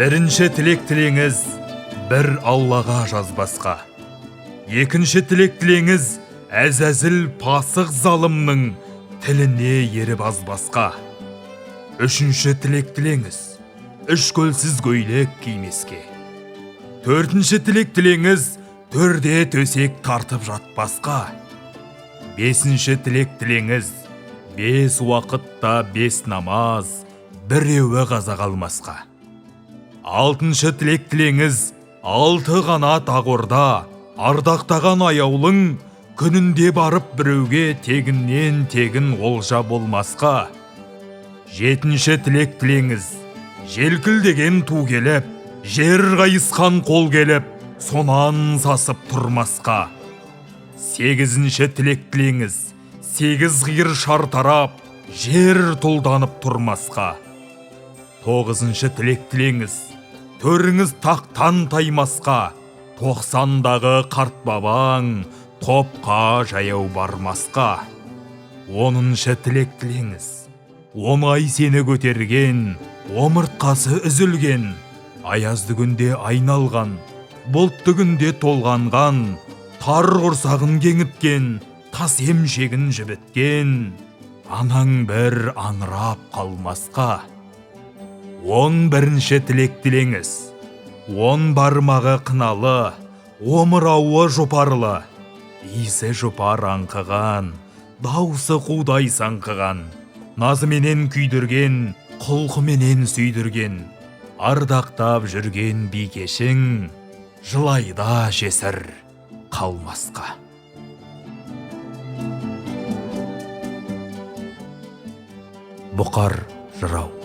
Бірінші тілек тілеңіз, бір Аллаға жазбасқа. Екінші тілек тілеңіз, әзәзіл пасық залымның тіліне еріп азбасқа. Үшінші тілек тілеңіз, үш көлсіз көйлек кимеске. Төртінші тілек тілеңіз, төрде төсек тартып жатпасқа. Бесінші тілек тілеңіз, бес уақытта бес намаз, біреуі қаза қалмасқа. Алтыншы тілек тілеңіз, алты қанат ақорда, ардақтаған аяулың күнінде барып біреуге тегіннен тегін олжа болмасқа. Жетінші тілек тілеңіз, желкілдеген ту келіп, жер қайысқан қол келіп, сонан сасып тұрмасқа. Сегізінші тілек тілеңіз, сегіз қиыр шар тарап, жер тұлданып тұрмасқа. Тоғызыншы тілек тілеңіз, төріңіз тақтан таймасқа, 90-дағы қарт бабаң топқа жаяу бармасқа. Оныншы тілек тілеңіз, 10 ай сені көтерген, омыртқасы үзілген, аязды күнде айналған, бұлтты күнде толғанған, тар құрсағын кеңіткен, тас емшегін жібіткен, анаң бір аңырап қалмасқа. 11-ші тілек тілеңіз, 10 бармағы қыналы, омырауы жұпарлы, иісі жұпар аңқыған, даусы қудай саңқыған, назыменен күйдірген, құлқыменен сүйдірген, ардақтап жүрген бикешің жылайда жесір қалмасқа. Бұқар жырау.